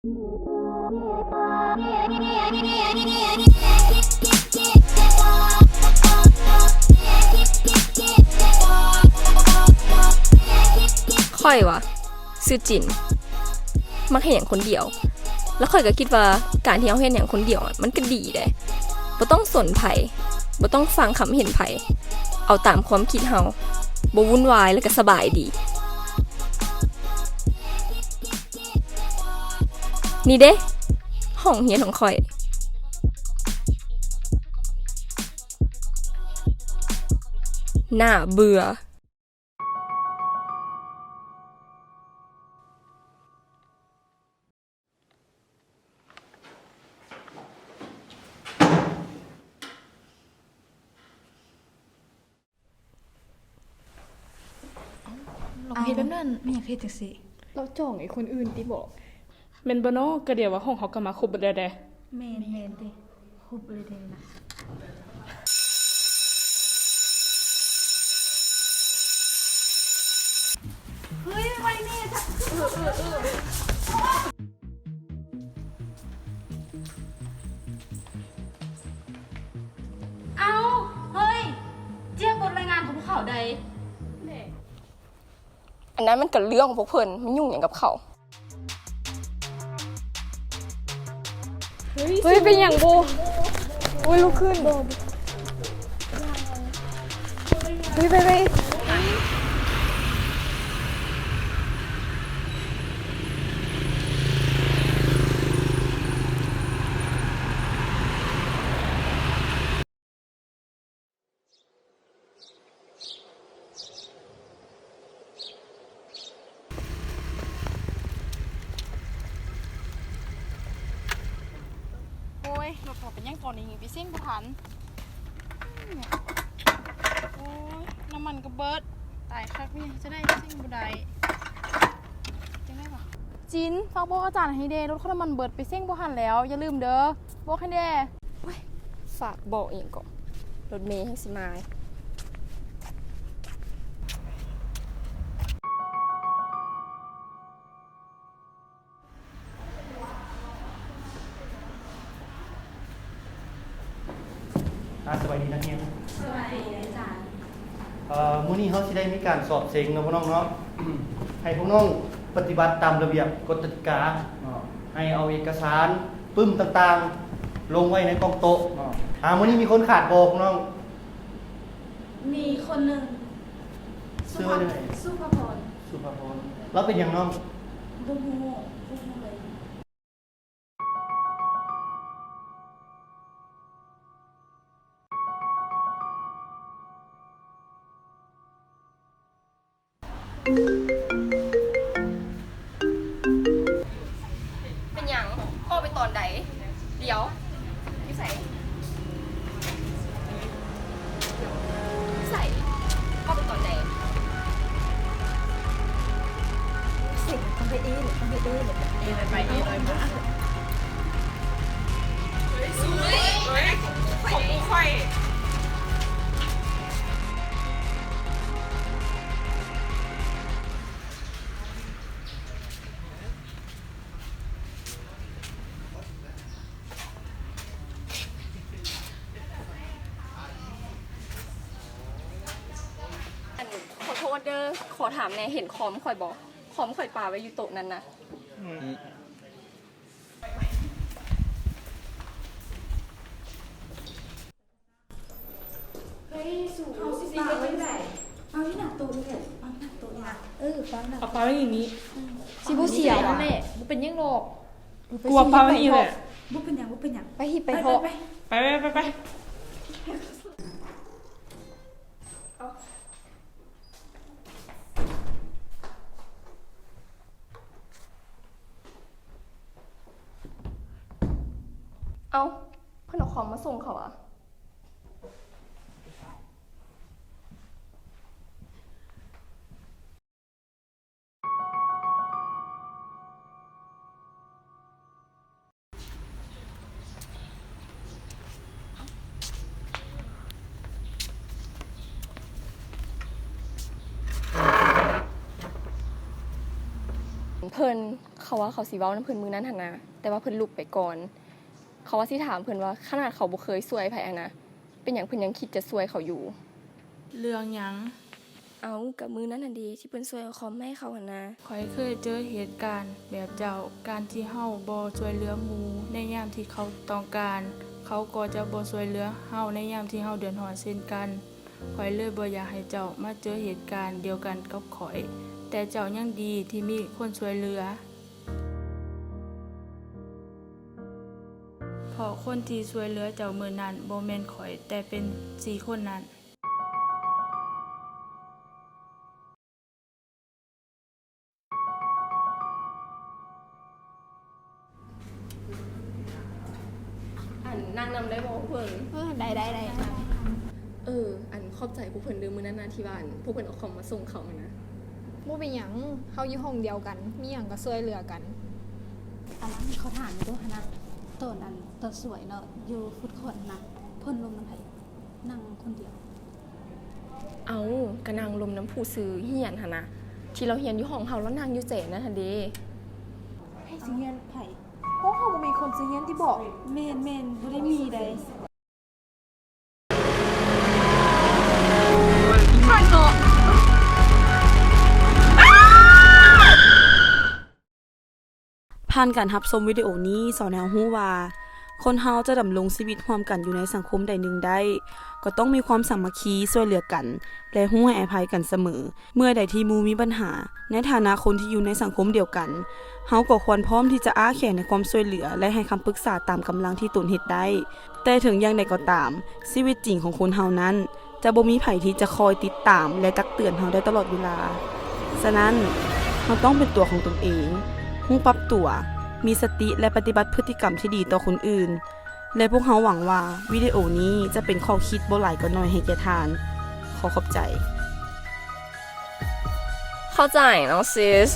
ຂ້ອຍຫວາ ຊື່ຈິນ ມັກເຮັດຫຍັງຄົນດຽວ ແລ້ວຂ້ອຍກໍຄິດວ່າການທີ່ເຮົາເຮັດຫຍັງຄົນດຽວອະ ມັນກໍດີເດ້ ບໍ່ຕ້ອງສົນໃຜ ບໍ່ຕ້ອງຟັງຄຳເຫັນໃຜ ເອົາຕາມຄວາມຄິດເຮົາ ບໍ່ວຸ່ນວາຍ ແລ້ວກໍສະບາຍດີ. ນີ້ເດ້ ຫ້ອງຮຽນຂອງຂ້ອຍ ໜ້າເບື່ອ. ລອງເຮັດແບບນັ້ນ ແມ່ນຫຍັງເຮັດຈັ່ງຊີ້? ລາວຈ້ອງໃຫ້ຄົນອື່ນຕິບໍ? ແມ່ນບໍ່ນໍ? ກະດຽວວ່າຫ້ອງເຮົາກໍມາຄົບເບິດແລ້ວເດ້. ແມ່ນ ແມ່ນຕິ ຄົບເລີຍເດ້ນະ. ເຮີ້ຍ ໄວແນ່ ເອີ ເອີ ເອີ. ເອົ້າ ເຮີ້ຍ ຈຽບບົດລາຍງານຂອງພວກເຂົາໃດ໋. ອັນນັ້ນມັນກະເລື່ອງຂອງພວກເພິ່ນ ມາຫຍຸ້ງຫຍັງກັບເຂົາ. ເຮີ້ຍ ເຮີ້ຍ ເປັນຫຍັງບູ? ໂອ້ຍ ລຸກຂຶ້ນ ເຮີ້ຍ ໄປ ໄປ. ໂອ້ຍ ລົດເຂົາເປັນຫຍັງຕອນນີ້ ໄປເສັງບໍ່ທັນ. ໂອ້ຍ ນ້ຳມັນກໍເບິດ. ຕາຍຄັກ ເປັນຫຍັງຈະໄດ້ເສັງບໍ່ໄດ້ ຈັ່ງໃດວະ? ຈິນ ຝາກບອກອາຈານໃຫ້ແດ່ ລົດຂ້ອຍນ້ຳມັນເບິດ ໄປເສັງບໍ່ທັນແລ້ວ ຢ່າລືມເດີ ບອກໃຫ້ແດ່. ໂອ້ຍ ຝາກບອກອີ່ຫຍັງເກາະ ລົດເມແຮ່ງຊິມາ. ອ່າ ສະບາຍດີນັກຮຽນ. ສະບາຍດີອາຈານ. ເອີ ມື້ນີ້ເຮົາຊິໄດ້ມີການສອບເສັງເນາະພວກນ້ອງເນາະ ໃຫ້ພວກນ້ອງປະຕິບັດຕາມລະບຽບກົດກະຕິກາເນາະ ໃຫ້ເອົາເອກະສານປຶ້ມຕ່າງໆລົງໄວ້ໃນກ້ອງໂຕະເນາະ. ອ່າ ມື້ນີ້ມີຄົນຂາດບໍ່ພວກນ້ອງ? ມີຄົນໜຶ່ງ. ຊື່ວ່າຈັ່ງໃດ? ສຸພາພອນ. ສຸພາພອນ. ລາວເປັນຫຍັງນ້ອງ? ບໍ່ຮູ້ ບໍ່ຮູ້ເລີຍ. ເປັນຫຍັງ? ເວົ້າໄປຕອນໃດ? ດຽວ ຢູ່ໃສ? ໃສ ເຂົ້າໄປຕອນໃດ? ເສຍງ ຕ້ອງໄປເອ ຕ້ອງໄປເອ ເອ ໄປ ເອ ໄປ ມາ. ເຮີ້ຍ ສູງ ເຮີ້ຍ ຂອງກູຂ້ອຍ. ອັນ ຂໍໂທດເດີ ຂໍຖາມແດ່ ເຫັນຄອມຂ້ອຍບໍ່? ຄອມຂ້ອຍປາໄວ້ຢູ່ໂຕະນັ້ນນະ. ອືມ. ເຮີ້ຍ ສູ ເຮົາຊິປາໄວ້ໃດ? ເອົາຢູ່ໜ້າໂຕະນີ້ແຫຼະ ເອົາຢູ່ໜ້າໂຕະນີ້ລະ. ເອີ ປາໄວ້ໜ້າ ເອົາປາໄວ້ນີ້. ອືມ ຊິບໍ່ເສຍ ປາໄວ້ນີ້ແຫຼະ ບໍ່ເປັນຫຍັງດອກ. ກູວ່າປາໄວ້ນີ້ແຫຼະ. ບໍ່ເປັນຫຍັງ ບໍ່ເປັນຫຍັງ ໄປ ໄປເຖາະ ໄປ ໄປ ໄປ. ເອົ້າ ເພິ່ນເອົາຄອມມາສົ່ງເຂົາຫວາ? ເພິ່ນ ເຂ ເຂົາວ່າເຂົາຊິເວົ້ານຳເພິ່ນມື້ນັ້ນຫັ້ນນະ, ແຕ່ວ່າເພິ່ນລຸກໄປກ່ອນ. ເຂົາວ່າຊິຖາມເພິ່ນວ່າ ຂະໜາດເຂົາບໍ່ເຄີຍຊ່ວຍໃຜຫັ້ນນະ, ເປັນຫຍັງເພິ່ນຍັງຄິດຈະຊ່ວຍເຂົາຢູ່? ເລື່ອງຫຍັງ? ເອົ້າ, ກະມື້ນັ້ນຫັ້ນເດ ທີ່ເພິ່ນຊ່ວຍເອົາຄອມມາໃຫ້ເຂົາຫັ້ນນະ. ຂ້ອຍເຄີຍເຈີເຫດການແບບເຈົ້າ, ການທີ່ເຮົາບໍ່ຊ່ວຍເຫຼືອໝູ່ໃນຍາມທີ່ເຂົາຕ້ອງການ, ເຂົາກໍຈະບໍ່ຊ່ວຍເຫຼືອເຮົາໃນຍາມທີ່ເຮົາເດືອດຮ້ອນເຊັ່ນກັນ. ຂ້ອຍເລີຍບໍ່ຢາກໃຫ້ເຈົ້າມາເຈີເຫດການດຽວກັນກັບຂ້ອຍ, ແຕ່ເຈົ້າຍັງດີທີ່ມີຄົນຊ່ວຍເຫຼືອ. ເພາະຄົນທີ່ຊ່ວຍເຫຼືອເຈົ້າມື້ນັ້ນບໍ່ແມ່ນຂ້ອຍ, ແຕ່ເປັນສີ່ຄົນນັ້ນ. ອັນ ນັ່ງນຳໄດ້ບໍ່ພວກເພິ່ນ? ເອີ ໄດ້ ໄດ້ ໄດ້. ເອີ ອັນ ຂອບໃຈພວກເພິ່ນເດີ ມື້ນັ້ນນະ ທີ່ວ່າ ອັນ ພວກເພິ່ນເອົາຄອມມາສົ່ງເຂົາຫັ້ນນະ. ບໍ່ເປັນຫຍັງ, ເຮົາຢູ່ຫ້ອງດຽວກັນ, ມີຫຍັງກໍຊ່ວຍເຫຼືອກັນ. ອັນນັ້ນ ຂໍຖາມໜ່ອຍເດີ ຫັ້ນນະ, ຕອນ ອັນ ຕອນຊ່ວຍເນາະ ຢູ່ຟຸດຄອດນະ ເພິ່ນລົມນຳໃຜ? ນັ່ງຄົນດຽວ. ເອົ້າ, ກະນັ່ງລົມນຳຜູ້ຊື່ຮຽນຫັ້ນນະ, ທີ່ລາວຮຽນຢູ່ຫ້ອງເຮົາ, ລາວນັ່ງຢູ່ແຈນັ້ນຫັ້ນເດ. ໃຜຊິຮຽນໃຜ? ໂອ້ ເຮົາບໍ່ມີຄົນຊິຮຽນຕິບໍ? ແມ່ນໆ, ບໍ່ໄດ້ມີໃດ. ຜ່ານການຮັບຊົມວິດີໂອນີ້ ສອນໃຫ້ເຮົາຮູ້ວ່າ ຄົນເຮົາຈະດຳລົງຊີວິດຮ່ວມກັນຢູ່ໃນສັງຄົມໃດໜຶ່ງໄດ້, ກໍຕ້ອງມີຄວາມສາມັກຄີຊ່ວຍເຫຼືອກັນ ແລະ ຮູ້ໃຫ້ອະໄພກັນສະເໝີ. ເມື່ອໃດທີ່ໝູ່ມີບັນຫາ, ໃນຖານະຄົນທີ່ຢູ່ໃນສັງຄົມດຽວກັນ, ເຮົາກໍຄວນພ້ອມທີ່ຈະອ້າແຂນໃຫ້ຄວາມຊ່ວຍເຫຼືອ ແລະ ໃຫ້ຄຳປຶກສາຕາມກຳລັງທີ່ຕົນເຮັດໄດ້. ແຕ່ເຖິງຢ່າງໃດກໍຕາມ, ຊີວິດຈິງຂອງຄົນເຮົານັ້ນ ຈະບໍ່ມີໃຜທີ່ຈະຄອຍຕິດຕາມ ແລະ ຕັກເຕືອນເຮົາໄດ້ຕະຫຼອດເວລາ. ສະນັ້ນ, ເຮົາຕ້ອງເປັນຕົວຂອງຕົນເອງ, ຮູ້ປັບຕົວ, ມີສະຕິ ແລະ ປະຕິບັດພຶດຕິກຳທີ່ດີຕໍ່ຄົນອື່ນ. ແລະ ພວກເຮົາຫວັງວ່າ ວິດີໂອນີ້ຈະເປັນຂໍ້ຄິດບໍ່ຫຼາຍກໍໜ້ອຍໃຫ້ແກ່ທ່ານ. ຂໍຂອບໃຈ. ເຂົ້າໃຈເນາະ sis.